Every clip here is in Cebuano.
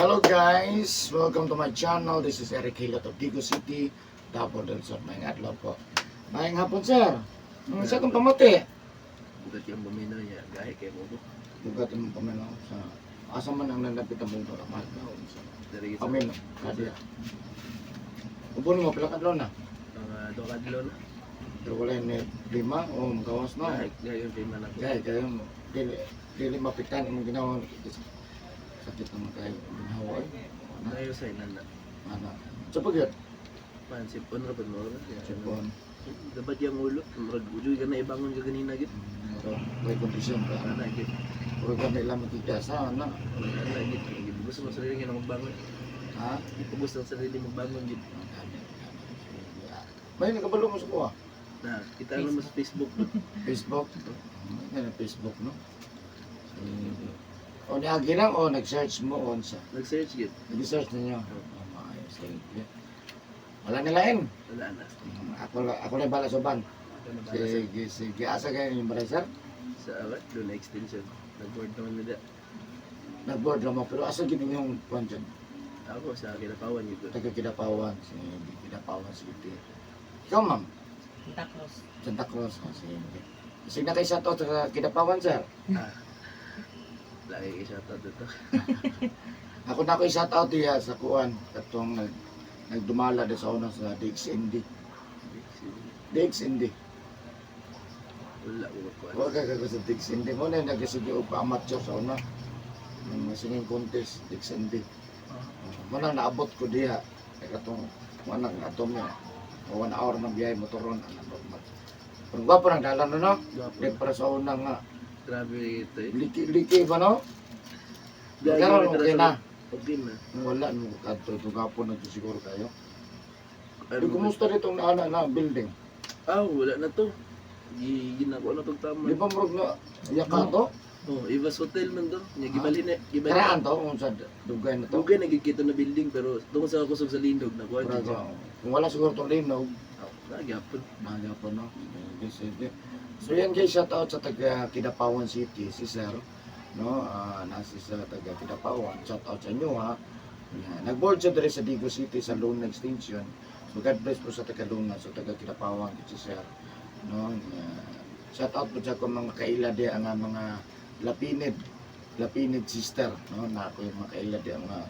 Hello guys! Welcome to my channel. This is Eric Hilot of Digos City, Davao del Sur. Maayong adlaw po. Maayong hapon, sir. Sa akong pamati. Bugat yung bumino niya, gahi kay mo. Bugat imong pamino sa asa man ang nanapit ang mong mahal na sa Dari sa pamino. Kadiya. Ubon mo pila ka adlaw na. Mga duha ka adlaw na. Pero wala ni lima o magawas na. Gahi, gahi yung prima na ko. Gay kayo mo. Dili dili mapitan imong ginawa. Sakit naman kayo ginawa ay. Ana, Nayo sa inana. ana. Sa pagyud. Pan sipon ra pud mo. Sipon. Dapat yung ulo, murag ujoy ka na ibangon ka ganina gid. May kondisyon ka. Ana gid. Puro kami lang makita sa ana. Ana gid. Gibugos mo sarili nga magbangon. Ha? Gibugos ang sarili magbangon gid. May nakabalo mo sa kuha. Na, kita na mo sa Facebook. Facebook. Yan ang Facebook, no? Sige. O niagi lang o nag-search mo on sa. Nag-search gid. Nag-search ninyo. Oh, maayos. Sige. Wala nilain. Wala na. Ako lang bala sa ban. Ako na bala sa Sige, sige. Asa kayo yung balay, sir? sa awat doon na extension. Nag-board naman nila. Nag-board lang mo. Pero asa gid yung kwan dyan? Ako sa Kidapawan gid. Taga Kidapawan. Sige, Kidapawan City. Ikaw, ma'am? Santa Cruz. Santa Cruz. Oh, sige. Sige na kayo sa to sa Kidapawan, sir. Ah. Lagi kay shoutout dito. Ako na ko i-shout out diya sa kuan katong nagdumala de sa una sa DXND. DXND. Wala ko ko. Wa ka ka sa DXND mo na nagsige og amateur sa una. Mga singing contest DXND. Mo na naabot ko diha kay katong mo nang atom niya. 1 hour ng biyahe motoron ang normal. Pero gwapo nang dalan no, no? Gwapo. Di para sa una nga Grabe ito eh. liki-liki ba no? Gagi, Karon tara okay sa- na. Okay na. Wala no kadto gapo na jud siguro kayo. Ano Di kumusta dito ang naana na building? Ah, wala na to. Ginako na tong tama. Di ba murag na yaka to? Oh, Ibas Hotel man to. Nya gibalhin na, gibalhin. Karaan to kung sa dugay na to. Dugay na gid kita na building pero tungkol sa kusog sa lindog na kuan. Murag, oh, kung wala siguro tong linog, Oh, nagyapon. baga pa no. Sige, sige. So yan guys, shout out sa taga Kidapawan City, si Sir. No, nasi sa taga Kidapawan. Shout out sa inyo ha. Yan. Nag-board siya diri sa Digos City sa Luna Extension. So God bless po sa taga Luna, sa taga Kidapawan si Sir. No, yan. Shout out po sa akong mga kaila di ang mga Lapinid, Lapinid sister, no, na ako yung mga kaila di ang mga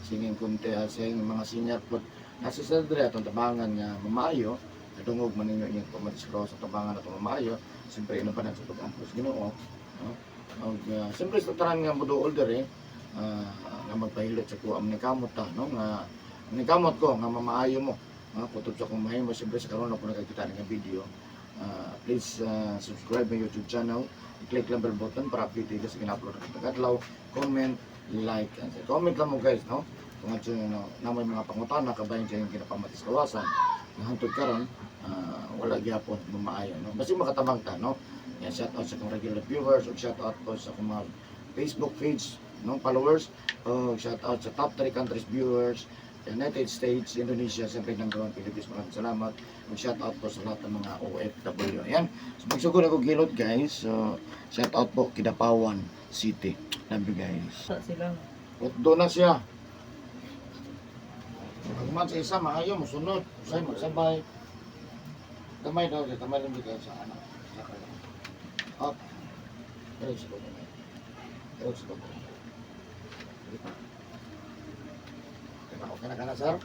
singing kunte, singing mga senior po. Nasa sa diri atong tabangan nga mamaayo, nadungog man ninyo inyong pamadiskro sa tabangan atong mamaayo. Siyempre ino pa na sa pag-ampos Ginoo, no? Og siyempre sa tanan nga moduol diri, nga magpahilot sa kuha ni kamot ta, no, nga ni kamot ko nga mamaayo mo. Kutob sa akong mahimo siyempre sa karon ako nakakita nga video. Please subscribe my YouTube channel. I-click lang bell button para update ka sa gina-upload ng tagadlaw. Comment, like, and share. Comment lang mo guys, no? Kung at yun, no, na may mga pangutana, kabayan sa inyong kinapamatis kawasan, na hantod karon, wala gyapon mamaayo, no? Basta makatabang ta, no? Yan, shout out sa akong regular viewers, ug shout out po sa akong mga Facebook page, no, followers, o shout out sa top 3 countries viewers, United States, Indonesia, siyempre number 1 Philippines. Maraming salamat. Ug shout out po sa lahat ng mga OFW. Ayan. So magsugod ako gilot guys. So shout out po Kidapawan City. Love you guys. Sa sila. Utdo na siya. Pag sa isa, maayo, musunod. Usay, magsabay. Kamay daw, kamay lang bigay sa anak. Sa kanya. Up. Pero sa kamay. Pero sa kamay. Okay na ka na, sir?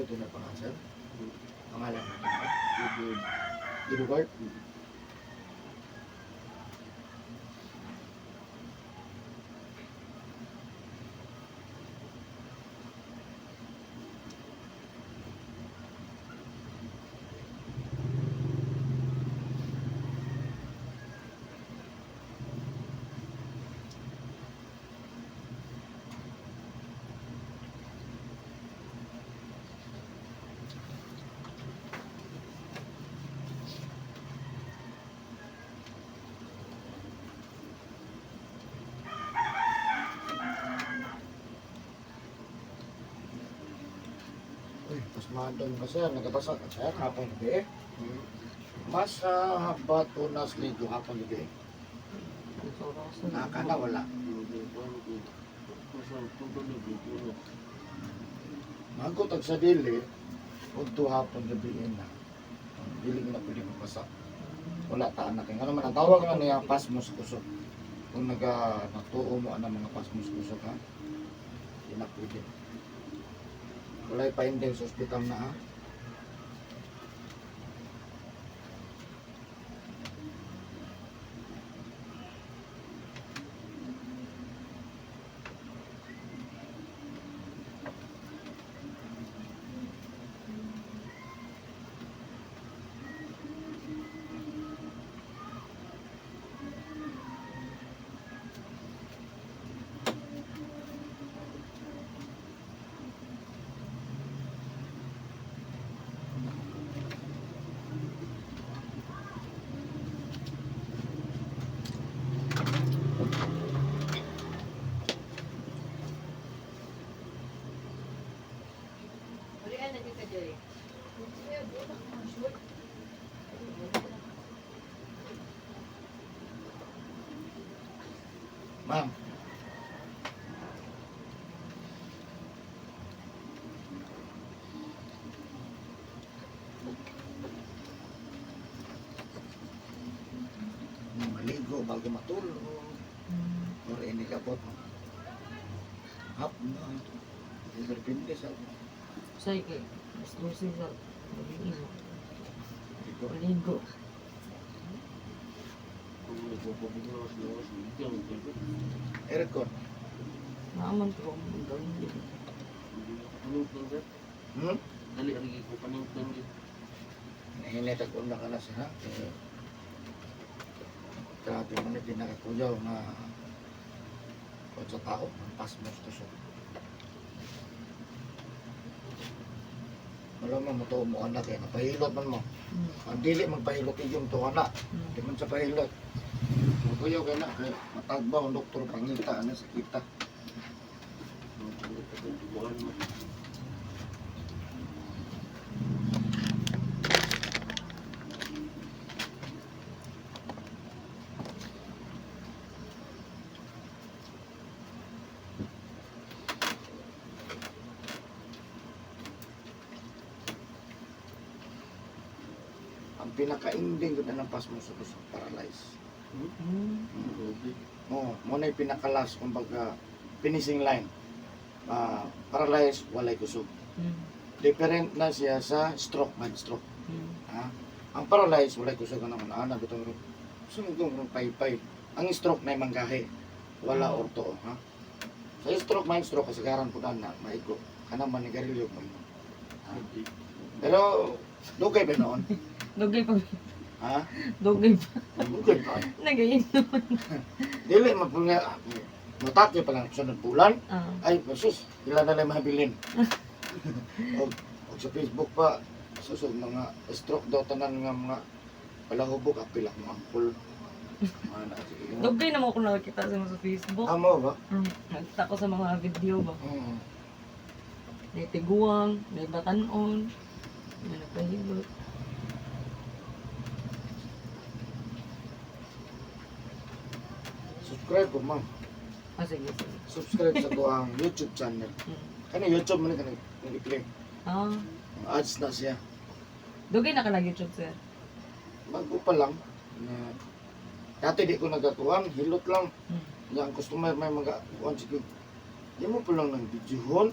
Ito na pangalan, sir? Pangalan mo ba? Edward. Edward? Uy, pasmadon ka, sir. Nagabasa ka, sir. Hapon gabi eh. Mas haba tunas ligo hapon gabi eh. Nakana wala. Magot sa dili, udto hapon gabi eh na. Dili na pwede mapasa. Wala ta anak. Nga naman ang tawag na niya pasmos kusog. Kung naga natuo mo ang mga pasmos kusog ha. Di na pwede. Walay pa sa ospital na ha. Ma'am. Maligo bago matulog. Or inikabot mo. Hap na. Interpinde sa Say kay mas dulce sa gabi mo. ligo. Maligo. Aircon. Naaman ko ang gawin din. Hmm? Dali ang ko panington gid. Nahinay tag-una ka na siya ha. Eh, grabe mo na pinakakuyaw na kung sa tao, ang pasmos to siya. Wala mo mo mo anak eh, napahilot man mo. Ang dili magpahilot iyong to anak. Di man sa pahilot. Kuyaw kay na, kay matagbaw ang doktor pangita ana sa kita. Ang pinaka-ending ko na ng pasmos sa kusog, paralyze. Oo, mo na yung pinakalas, kumbaga, finishing line. Ah, paralyze, walay kusog. Different na siya sa stroke, mild stroke. Ha? Ang paralyze, walay kusog ang naman. Ana, bitong ro. Sumugong ro, paypay. Ang stroke na manggahi. Wala orto, ha? Sa stroke, mild stroke, kasagaran po na, maigo. Kanang manigarilyo mo. Ha? Pero, dugay ba noon? Dugay pa. Ha? Dugay pa. Dugay pa. Nagayin. Dili, mapunga, matake pa lang sunod bulan. Ah. Ay, sus, ilan na lang mahabilin. Og, og sa Facebook pa, sus, og mga stroke daw tanan nga mga palahubog, apil ako mga angkol. Mga na, sige. Dugay na mo ko nakakita sa mga sa Facebook. Amo ba? Nakita ko sa mga video ba. Oo. May tiguang, may batanon, may nagpahilot. Subscribe ko, ma'am. Ah, sige, sige. Subscribe sa ko ang YouTube channel. Kani YouTube man ni kani i-play. Ah, Ang ads na siya. dugay na ka nag-YouTube, sir. Bago pa lang. Na, dati di ko nagkakuan, hilot lang. Nga ang customer may mga kuan sige. Di mo pa lang ng videohon.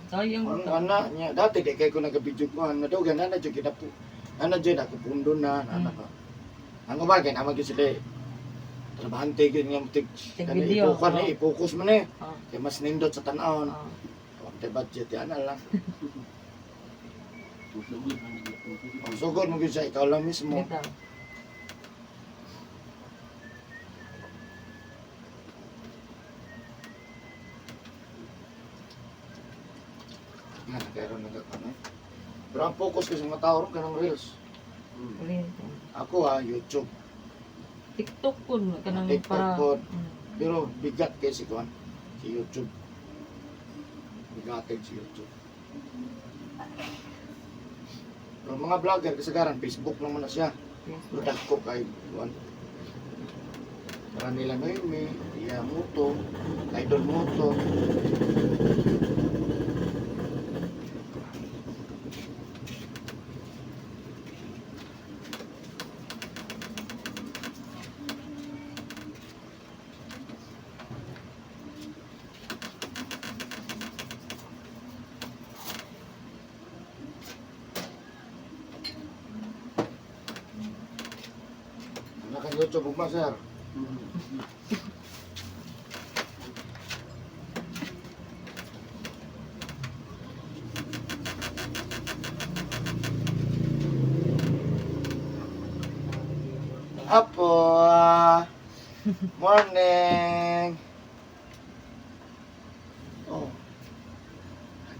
Sayang Ang ta. ana niya, dati di kay ko nagabidyo ko, ana daw gana na jud kinapu. Ana jud ako pundo na, ana ka. Ang uban kay naman gyud sila eh. Trabahante gyud nga tig Tig kani video, ipokan oh. eh, i-focus man eh. Oh. Kay mas nindot sa tan-awon. Oh. Wag budget yan lang. Sugod man gid. Ang sugod mo gyud siya ikaw lang mismo. Bitaw. Nga nagkaroon na ka ano. Pero ang focus ko sa mga tao ron kanang reels. Uli. Ako ha, YouTube. TikTok kun kanang TikTok para. pod. Pero bigat kay si kuan, si YouTube. Bigatin si YouTube. Pero mga vlogger kasagaran Facebook lang man na siya. Facebook. Pero dagko kay kuan. Para nila Noemi, Iya Muto, Idol Muto. Ano ka YouTube ugma sir? Apo. Morning. Oh.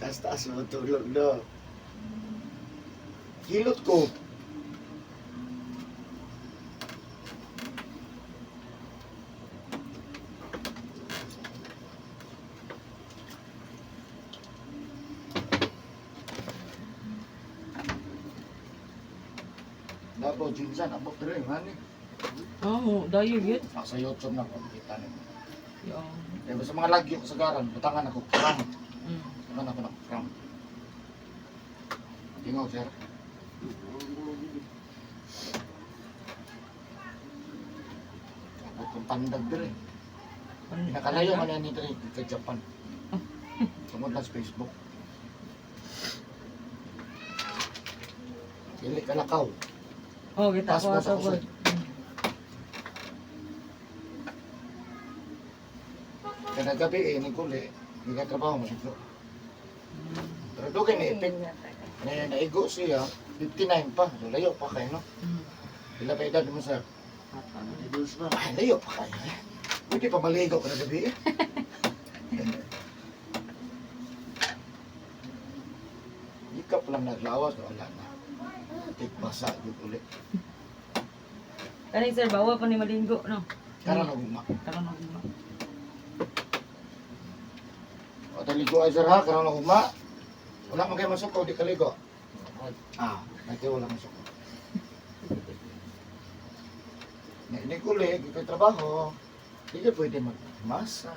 Taas-taas mo tulog do. Hilot ko. Dapo jinsan abot dere man ni. Oh, mo dayo gyud. Ah, sa YouTube na ko kita nimo. Yo. Kaya sa mga lagyo kasagaran, butangan ako cram. Butangan ako ng cram. Tingaw, sir. Abot kong pandag dere. Pinakalayo man ni dere sa Japan. Tungod lang sa Facebook. Dili kalakaw. Oh, kita Taas ko mo sa ato kusog. pod. Kada gabi eh, ni kuli, hindi ka trabaho masiglo. Pero doon kay na-epek. Na naigo siya, 59 pa. So, layo pa kayo, no? Pila pa edad mo, sir? Idols ba? Ay, layo pa kayo. Eh. Pwede pa maligo kada gabi eh. Hindi ka palang naglawas, wala na. Tigbasa, yun ulit. Kani sir, bawa pa ni malinggo no. Karon na guma. Karon na guma. O, taligo ay sir ha, karon na guma. Wala man kayo masuko, di kaligo. Ah, nagkaya wala masuko. Nainig uli, di kayo trabaho. Di ka pwede magmasa,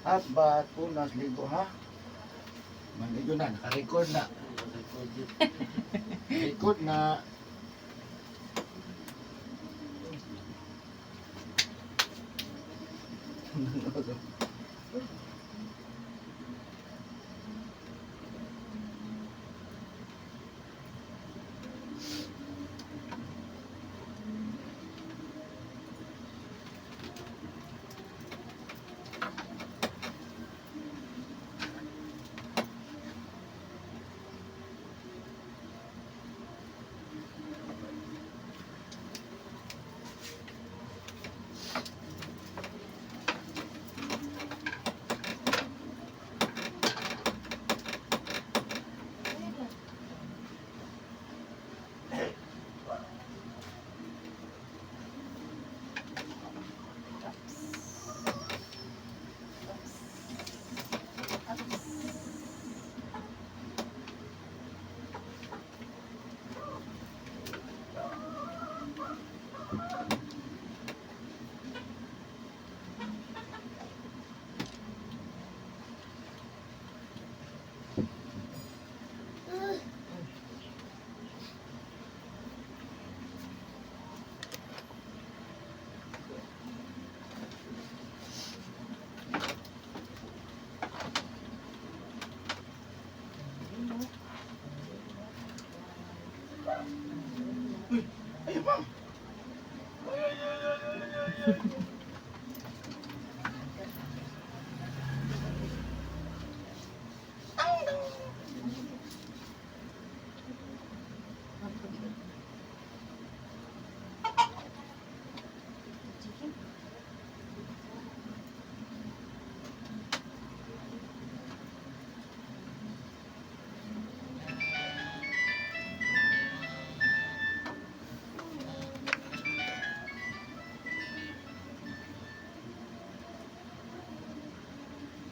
hotbath, punas, ligo ha. Maligo na, naka-record na. Record na. Uy, ay ma'am. Ay, ay, ay, ay, ay, ay, ay.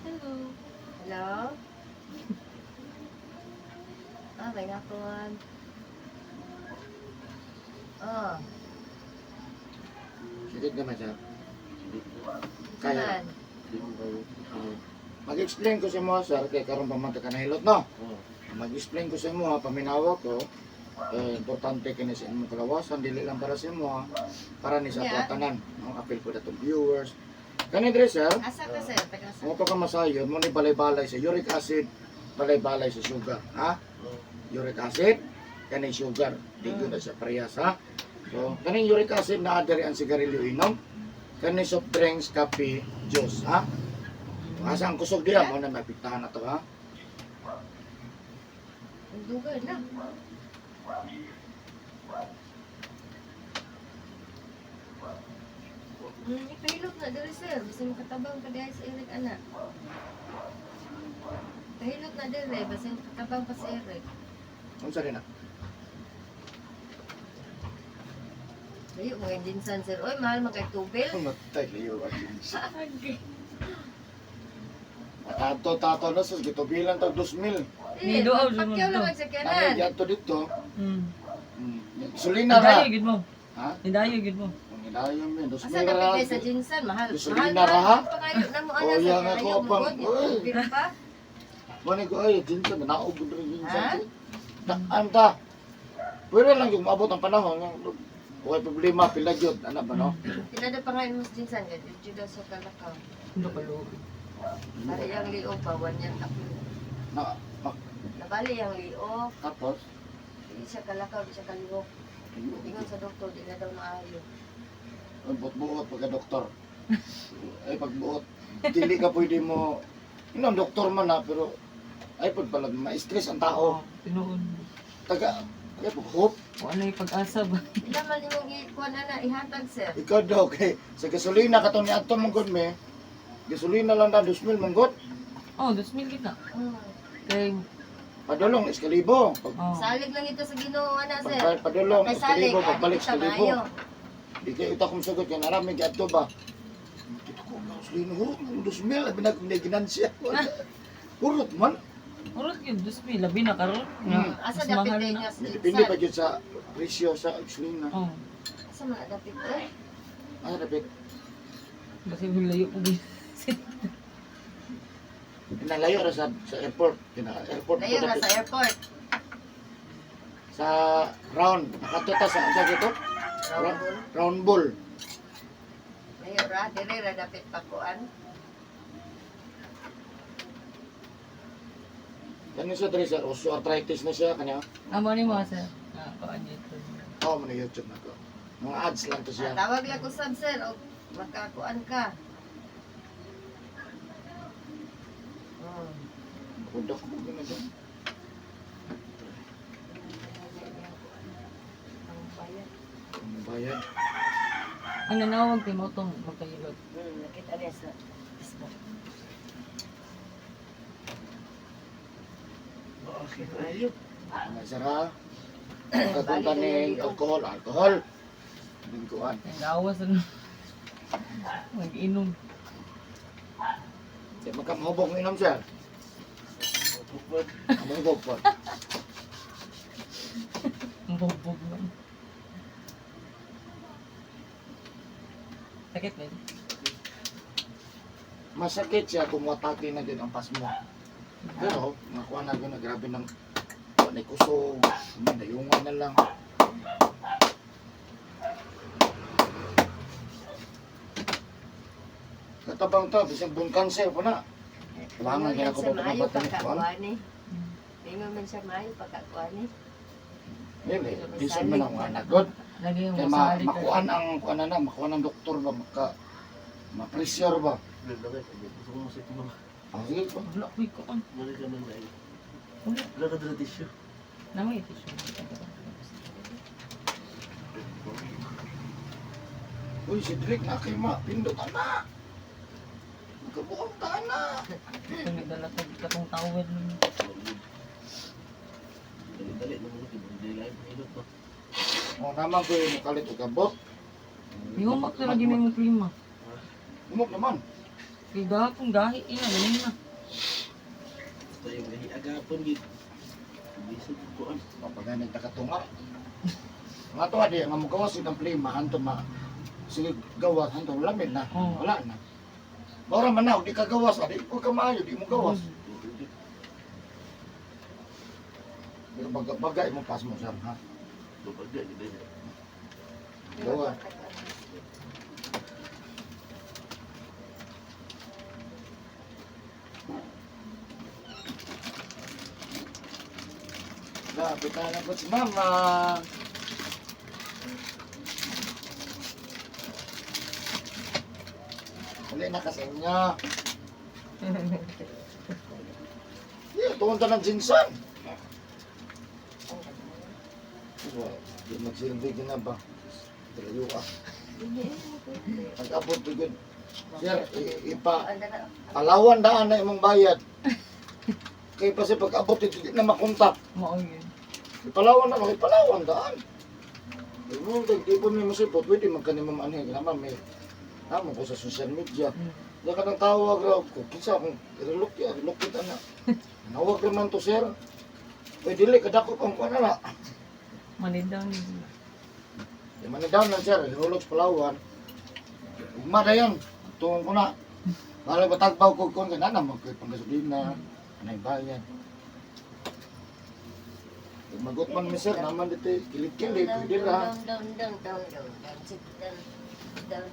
Hello. Hello? Ah, may hapon. Oh, Sakit naman sir. Kaya. naman. Di mo kayo. Mag-explain ko sa mo sir kay karon pa man ta kanahilot no. Oo. Mag-explain ko sa imo ha, paminawa ko. Eh, importante kini sa imong kalawasan dili lang para sa imo ha, para ni sa Yeah. yeah. tanan, no? Apil ko datong viewers. Kani dre sir, Asa ka, sir? Taga sa? mo pa ka masayon mo ni balay-balay sa uric acid, balay-balay sa sugar, ha? Oo. Uric acid, kani sugar, di gyud na siya parehas ha. So, kaning uric acid na diri ang sigarilyo inom, kani soft drinks, kape, juice, ha? Asa ang kusog diya mo na maapektahan na to ha. Ang dugay na. Ipahilot na diri, sir. Basta makatabang pa dihay sa Eric, anak. Pahilot na diri. Basta makatabang pa sa Eric. Unsa rin na? Layo mga jinsan, sir. Oy, mahal man kay tubel. Matay layo ang Tato tato na sa gitubilan tag 2,000. Eh, Ni doaw sa Pagkyaw mundo. lang ang Nami sakyanan. diadto dito. Sulina ra. Nidayo gid mo. Ha? Nidayo gid mo. Ang idayon mi Asa 2,000 dapat ra. kay sa jinsan? Mahal. Gasolina Mahal ra, ha? na. Pangayo na mo, Oh, ana, iya sir. nga ko, Ayaw mo, pang- God. Uy. Tubel pa. Mani ko ay jinsan naog gud rin Ha? jinsan. Daan ta. Pwede lang yung maabot ang panahon. Huwag problema, pila gyud ana ba no? Tinada pa nga mo sa jinsan. Kaya dito daw sa kalakaw. Hindi ka luoy. Para yung lio pa, one year ako. Na, mak, Nabali yung lio. tapos Hindi siya kalakaw, di siya kalihok. Ingon sa doktor, di na daw maayo. Ang buot-buot pagka doktor. Ay pagbuot, dili ka pwede mo Yun ang doktor man na, pero ay pag pala ma-stress ang tao. Tinuod. Taga, ay pag hope, Wala yung pag-asa ba? Ila man imong ikuan na ihatag, sir. ikaw daw kay sa gasolina katong ni adto mong god me. Gasolina lang na 2,000 mong god. Oh, 2,000 gid na. Kay Padulong iskalibo. Pag, oh. Salig lang ito sa Ginoo ana, sir. pag, padulong Kay salig, iskalibo, pagbalik kita iskalibo. maayo. Di kayo ita kong sagot kay narami kay adto ba. Dito ko gasolina hurot mong 2,000 abi na ginansya. Hurot man. Urot gyud 2,000 labi na karon. Asa Mas dapit mahal kay na. nga sa Depende pa jinsan? gyud sa presyo sa gasolina. Oh, Asa man dapit eh? Ah, dapat kasi layo po gid. Nalayo ra sa airport. Kina airport Layo ko ra dapit. sa airport. Sa round. Nakato ta sa dito? Round ball. Round ball. Layo ra, dire ra dapit pakuan. Kani siya diri sa osteoarthritis na siya kanya. Amo ni mo sir. Ah, paan dito. Oh, mo na YouTube na ko. Mga ads lang to siya. Ah, tawag lang usab, sir, og makakuan ka. Kudak ko gina dyan. Ang bayad. Ang bayad. Ang nanawag kay mo tong magkahilot. Nakita niya sa Facebook. Ayo. Ano sir ha? Kapunta ni alcohol, alcohol. Bingkuan. Ang gawas ano. Mag-inom. Di magkamahubog mo inom sir. Upod. Kamahubog po. Ang bobog man. Sakit ba? yun? Masakit siya kung watake na din ang pasmo. Pero, nakuha na ko na grabe ng na kusog, dayungan na lang. Katabang to, bisag bone cancer po na. Kailangan kaya ako Siya pa maayo pumabatan ng kuwan. pagkakuan eh. Ingon man siya maayo pagkakuan eh. Dili, lisod man ang anak god. Lagi yung Kay ma masali. makuan ang kuan na, makuan ang doktor ba maka ma-pressure ba. Wala na kayo. Gusto ko sa mga. Ah, sige ko. Wala ko ikuan. Wala ka man dahil. Wala. Wala ka dala tissue. Namay tissue. Uy, si Drake na kay ma pindot ana. Nagkabuong ta na. Ito nagdala sa katong tawel. Dali-dali na mo. Hindi lang. Hilot pa. O naman ko yung kalit og abot. Ihumok na lagi may klima. Humok naman. Kay gahapon gahi iya galing na. Basta yung gahi agapon gid. Bisag ko an. Papaganit na katunga. Mga tuwa di, nga mugawas ang plima, hanto ma, sige gawas, hanto lamit na, Oo. wala na. Maura man na, di ka gawas, ah, di ko ka maayo, di mo gawas. Pero baga, bagay mo pas mo sir, ha? Babaga gid eh. Gawa. Lapit na po si mama. Uli na ka sa inyo. Yeah, tuon ta ng jinsan. Diba, di magsilbi ka na ba? Trayo ka. Pag-abot to good. Sir, ipa, alawan daan na imong bayad. Kay pa sa pag-abot, di na makontak. Mao yun. Ipalawan na, ipalawan daan. Mo, di po may masipot, pwede man kanimo maanhin. Naman may, naman ko sa social media. Di ka nang tawag raw ko. Kinsa akong relok ya, relok kita na. Nawag naman to sir. Pwede dili kadako pang kuan na. Manidaw ni sila. Di man down lang sir, relok sa Palawan. Ugma na yan. Tuong ko na. Bahala ba tagbaw ko kon kana na magkay panggasolina, anay bayan. Pag Magot man mi sir, naman dito kilit-kilit, pwede ra. Down, down, down, down, down, down, sit down, down,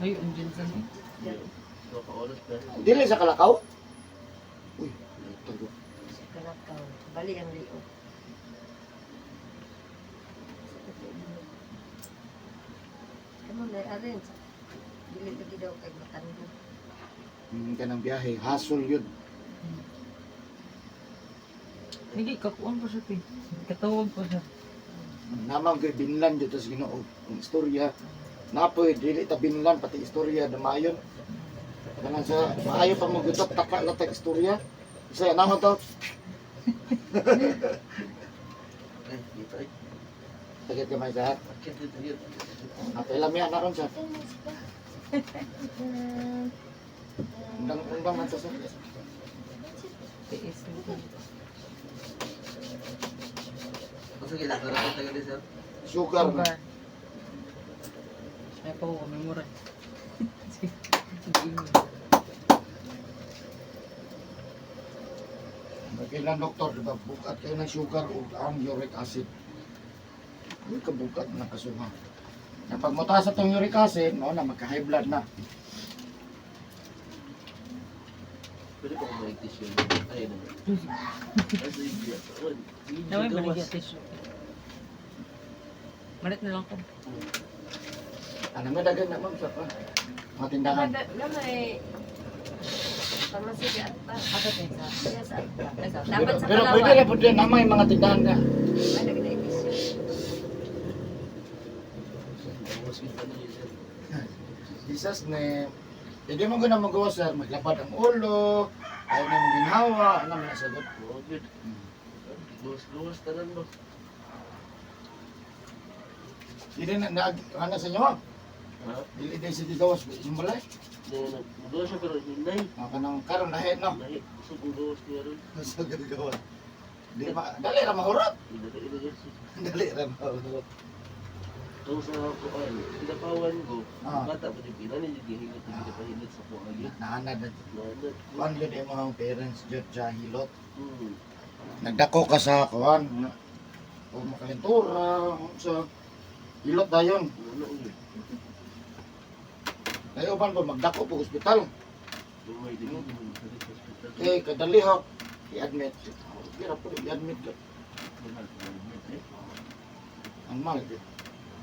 Ay, ang jinsan eh. down. Ka oras na. Dili sa Kalakaw? Uy, tago. Sa Kalakaw. Bali ang liog. Kamu na arrange. Dili lagi daw kay matando. Kanang biyahe, hasol yun. Hindi, kakuan pa siya, te. Katawag pa siya. Namang kay binlan dito sa Ginoo. Ang istorya napoy dili ta binlan pati istorya damayon. Kanang sa maayo pa mo gutok taka lang tag istorya. Sa naman to Ay, dito ay. tagad gamay sa Akit dito dito. Ato ilam yan na ron sa undang undang man sa sir. Tiis. Sige lang, karapit tayo din, sir. Sugar na. Sugar. Ay, pa ko, may mura. Sige. Sige. Kailan doktor, di ba bukat kayo ng sugar o ang uric acid. Uy, kabukat na kasuha. Kapag mutaas sa itong uric acid, no, na magka-high blood na. Pwede pa akong mag-tissue. Ay, ano. Ay, sige. Sige, Naway, gawas. baligya tissue. Malit na lang ko. Ano may dagan na ma'am sa pa? Mga tindahan. Gamay. Pamasi sa Alpa. Ato, te, sa... Siya sa Alpa. Sa- Pero, Dapat sa pero pwede Palawan. na pwede na may mga tindahan na. Ay, nag-diabetes siya. Gawas yun pa niyo, sir. Jesus name. Hindi mo guna magawa sir, maglapad ang ulo, ayaw na mong ginhawa, ano man ang sagot. Oo, good. Gawas, gawas, tanan mo. Hindi na, na, ano sa inyo? Ha? Dili din sa gawas, yung balay. Hindi na, magawas siya pero hinay. Mga kanang karon lahi no. Nahi, gusto kong gawas niya ron. Sa gawas. Di ma, dali ra mahurot. Dali, dali, Dali ra mahurot. Kung sa kuan, pinapawan ko, Ah. bata pa di pina ni gihilot, hindi ka pahilot sa kuan yun. Naanad na. Naanad. Kuan yun yung mga parents jud sa hilot. Hmm. Nagdako ka sa kuan. O makalintura, sa hilot dayon. Ano yun? Dayo ban po magdako po ospital. Lumay din yun, sa hospital. Eh kadalihok i-admit. Pira po i-admit ka. Mahal pa naman, eh. Ang mahal gyud.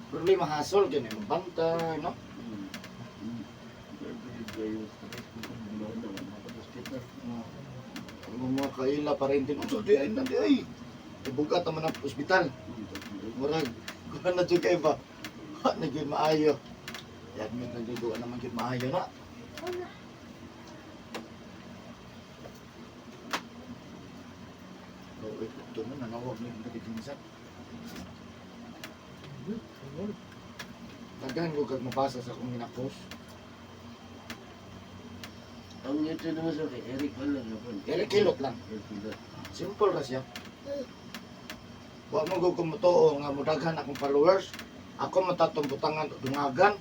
Problema hasol gyud ni bantay, no? Grabe kayo stress ko kung wala na wala pa sa hospital. Ang mga kaila pa rin din. Unsa di ay na di ay. Ibugat naman ang ospital. Murag kuan na jud kay ba. Wa na gyud maayo. I-admit na gyud wa naman gyud maayo na. Oh, ito na nanawag ni Nagidinsa. Daghan ko kag mabasa sa akong ginapos. Ang YouTube naman sa kay Eric wala na po. Eric Hilot lang. Eric Hilot. Simple ra siya. Wa mo gud kumutuo nga modaghan akong followers. Ako matatong butangan dungagan.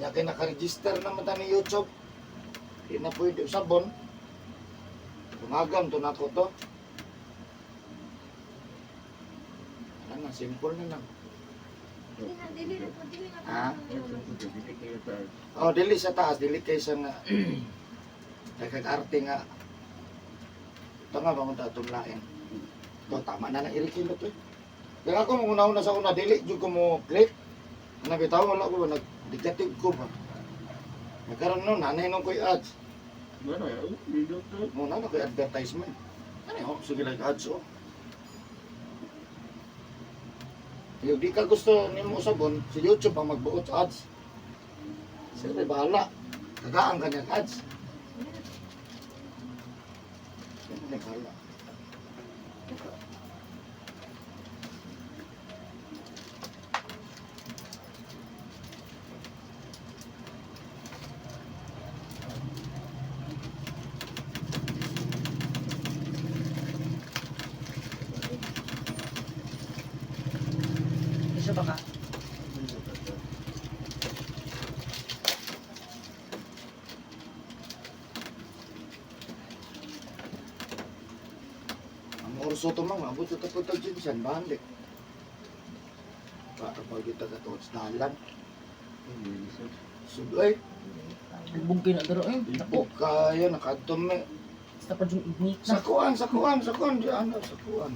Nya kay naka-register na man ta ni YouTube. Di na pwede usabon. Dungagan to nako to. Ano na, simple na lang. Dili na, dili na po, dili na. Ha? Eric Hilot, dili kayo taas. Oh, dili sa taas, dili kaysa nga nagkag-arte nga. Ito nga ba kung atong lain. Ito, tama na lang irikilo to eh. Kaya ako, mong una-una sa una, dili, jud ko mo click. Ano bitaw, wala ko, nag-negative ko ba. Nagkaroon nun, nanay nung ko'y ads. Wala, oh, dito to. Muna na ko'y advertisement. Ano yun, sige lang ads, oh. Yung di ka gusto nimo usabon, si YouTube ang magbuot sa ads. Siyempre, bahala. Kagaan ka niyang ads. Siyempre, bahala. Isa ba ka? Ang orso to mga, abot sa tapos tag jinsan, balik. Para pag kita ka towards dalan. Sudoy, Bugay na daro eh. po kaya nakadtom eh. Basta pa yung ignite na. Sa kuan, sa kuan, sa kuan, di ano, sa kuan.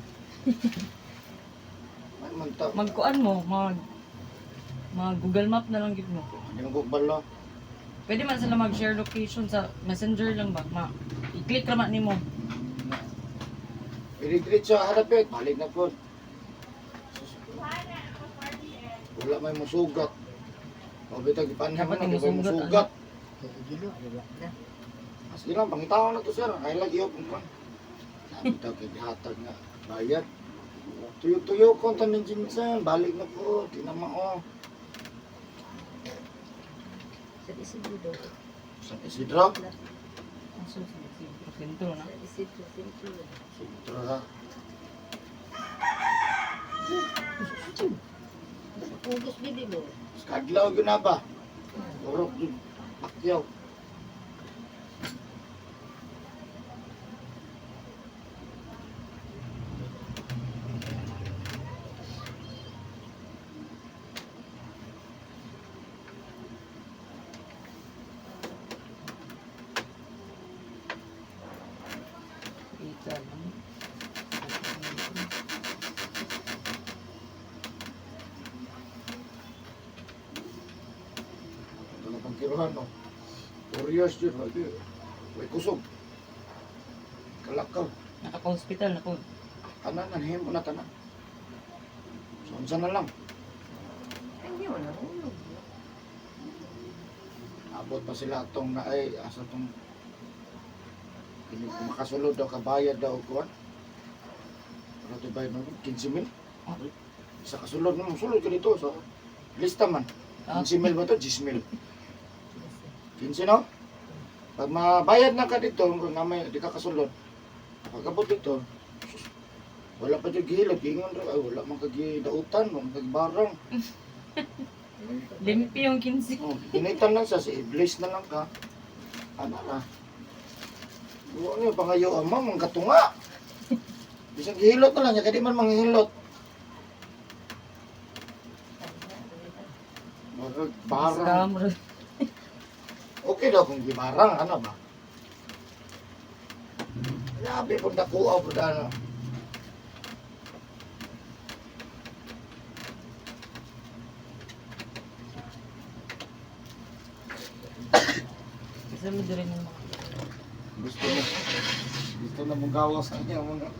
Ay, man ta. Magkuan mo, mag Google Map na lang gid mo. Hindi mo balo. Pwede man sila mag-share location sa Messenger lang ba? Ma, i-click ra man nimo. Iri-diretso harap eh, balik na po. Wala may musugat. O bitag ipanha man Dapat na, may musugat, musugat. Na. Ah, sige lang, pangitaon na to sir. Ay lagi yung kung Sabi daw kay gihatag nga bayad. Tuyo-tuyo ko tanin jinsan, balik na po, di na mao. Sa Isidro daw. San Isidro? Aso sa sentro na. Sa Isidro, sentro. Sentro ha. Pugos bibi mo. Skadlaw yun na ba? Urok yun. Pakyaw. Ita lang. Ito na pangkiruhan, no? 4 years yun, lagi. May kusog. Kalakaw. Nakaka-hospital na ko. Tanan, nanhim mo na tanan. So, unsa na lang. Ay, hindi mo nahulog. Abot pa sila atong na ay asa tong kini makasulod daw kabayad daw kuan. Ano to bayad mo? 15 mil. Isa kasulod mo, sulod ka dito sa lista man. 15 mil ba to? 10 mil. 15 no? Pag mabayad na ka dito, kung na may di ka kasulod. Pagabot dito, sus, wala pa jud gihilot, giingon ra ay wala man kagidautan, wala man kagbarang. Limpi yung 15. Oh, ginitan lang siya, si Iblis na lang ka. Ano na? Huwag niyo, pangayo ama, mga katunga. Bisag gihilot na lang niya, kaya di man manghihilot. Marag, barang. Scam ra. Okay daw kung gibarang, ano ba? Grabe po nakuha po na ano. Sa mo diri ng mga. Gusto na. Gusto na mong gawas sa niya mga.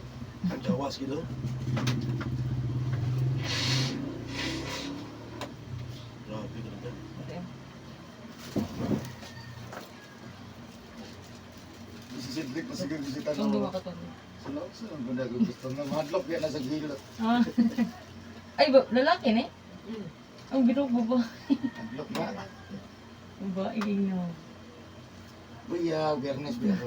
Ang gawas gito. Grabe ka naman. Okay. Isisidlik pa siguro bisita Saan na. duwa ka to? Sino sino guna gusto na mahadlok yan na sa gilot. Ah. Ay, ba, lalaki ni? Ang binubo ba? Hadlok na. Ba, iging na. Buya, Biyernes biya.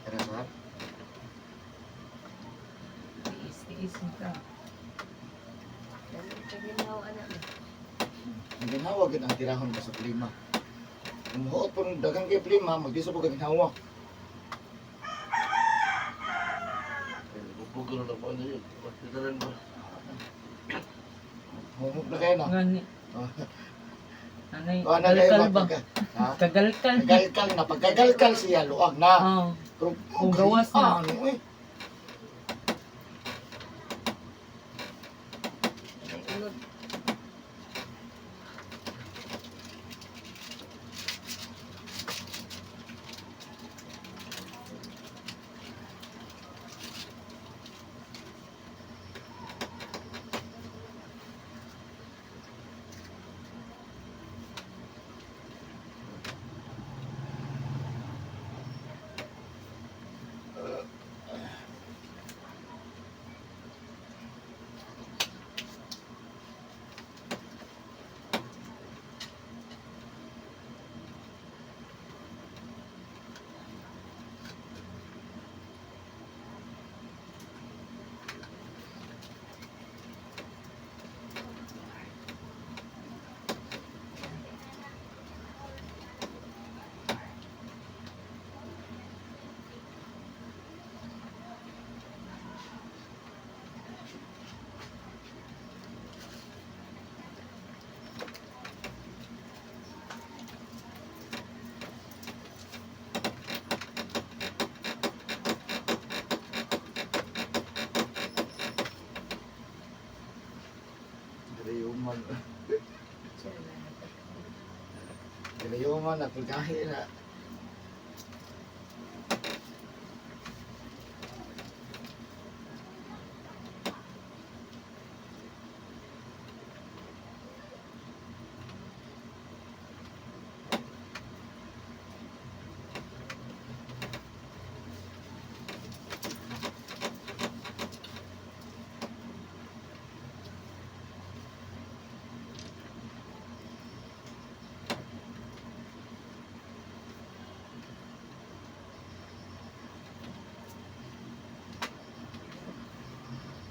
Tara sir. Tiis, tiis ka. Dami ka ginawa anak. Ang ginawa gid ang tirahon ko sa klima. Kung muhuot po ng daghang kay klima, magdiso po kay ginawa. Bubog na lang ano yun. Hospitalan ba? Humok na kayo na. Gani. Anay, Kuha na kayo galkal ba? Ha? Kagalkal. Kagalkal na. Pagkagalkal siya, luag na. Oh. Pero, Kung gawas na. Ano eh. Ay, unod. Dirayuman. Dirayuman na pagkahi na.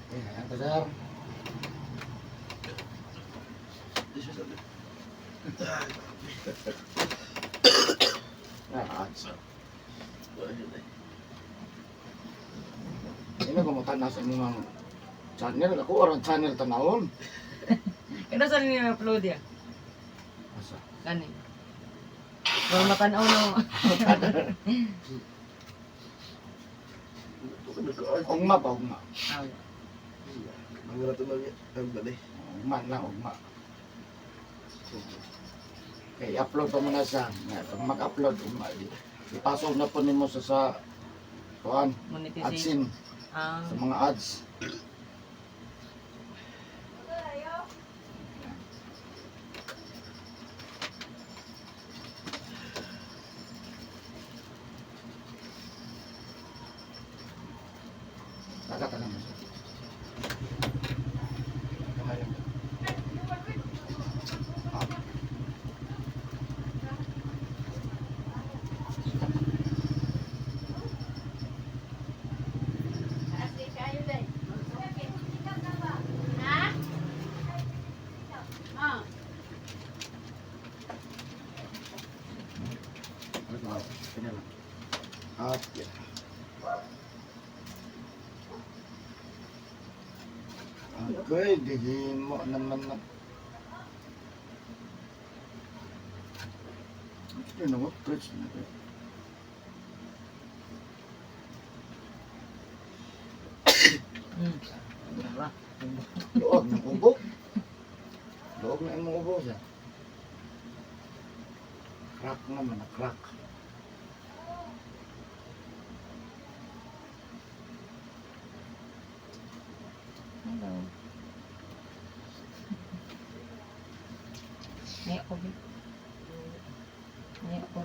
Eh, ayan ka sir. Di siya sabi. Ah, ads. Ayun eh. Ini kumutan na sa inyong channel. Ako, orang channel tanawon. Kaya saan niya upload ya? Asa? Gani. Baka matanaw no. Ito ka nag-art. Ugma pa, ugma. Ah, Ang rato lang yan. Ang balay. Ugma lang, ugma. Okay, upload pa mo na siya. Nga, pag mag-upload, ugma. Ipasok na po nimo sa kuan, monetization. AdSense, Ah. sa mga ads. Kakatalan mo siya. Kamay lang. Ah. Ano ba? Kanya lang. Okay. Okay, dihin mo naman na. Ito na mo, stretch na ito. Diba? Luog ng ubo. Luog na imong ubo siya. Crack naman na crack. Hello. Ay, ako, babe. Ay, ako.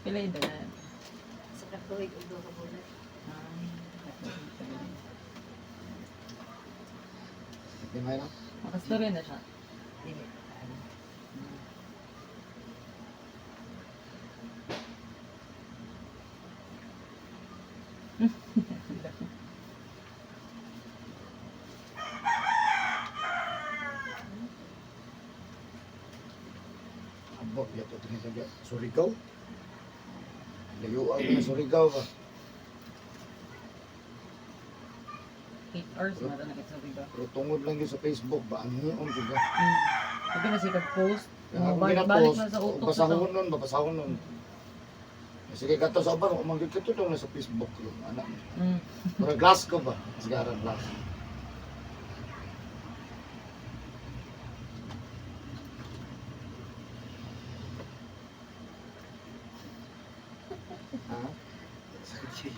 Pila yung dala? Sa katuig ug duha ka bulan. Ah, Di may na? Makastorya na siya. Dili. Abo, yato tingin sa Surigao. Layo ang Surigao ba? 8 hours na ito nakita ba? Pero tungod lang yun sa Facebook ba, ang hiyon juga. Sabi na siya post. Ang akong Balik, balik ginapost, na sa utok. basahon nun, babasahon nun. Sige, kato sa uban, umanggit ka to na sa Facebook yun, anak. Pero glass ko ba? Sigara glass. Ha? Sakit siya.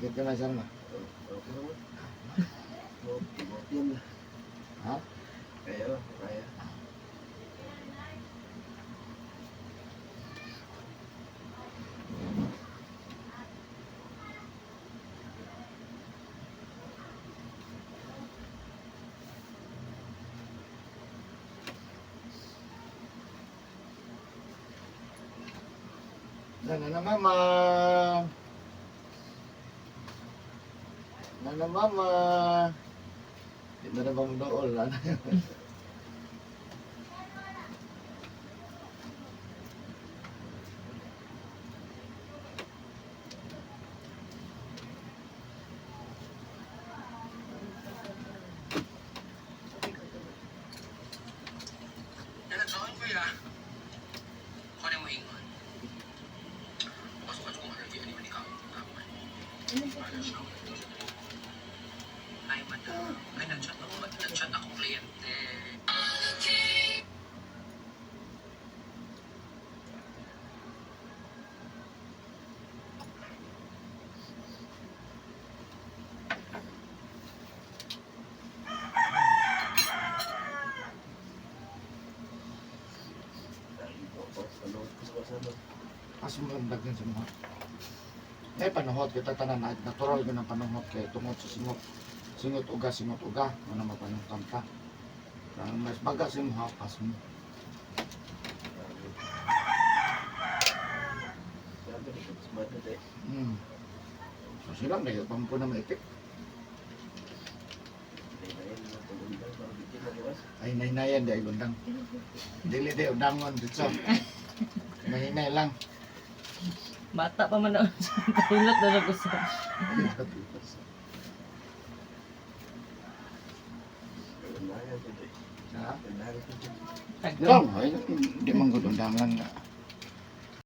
Get ka na siya na. Okay naman. Okay na. Ha? Kaya, kaya. Nana na mama. Nana mama. Di na na ba mo dool? Ano? Nalagkaon ko ya. Ako na mo ingon. Pasok ka kung ano di ani ka. Tama. Ay, madam. Ay, nag-chat ako. Nag-chat ako kliyente. Lagi ko ako. Sa loob ko sa kasama. Asa mo ang daghan sa mga? Eh, panuhot kita tanan na natural gyud ang panuhot kay tungod sa singot. Singot uga, singot uga, ano mapanuhtan ka. Kaya mas baga sa imong hapas mo. Sabi ni Kapis Madrid eh. So sila may pampo na maipik. Nay-nayan na tungundang para bigyan na liwas. Ay naynayan di ay gundang. Dili di undangon dito. Mahinay lang. Bata pa man na siya. Kahilot na siya gusto. Undangan ko eh. Ha? Undangan ko eh. Lang, ay, di man gud undangan nga.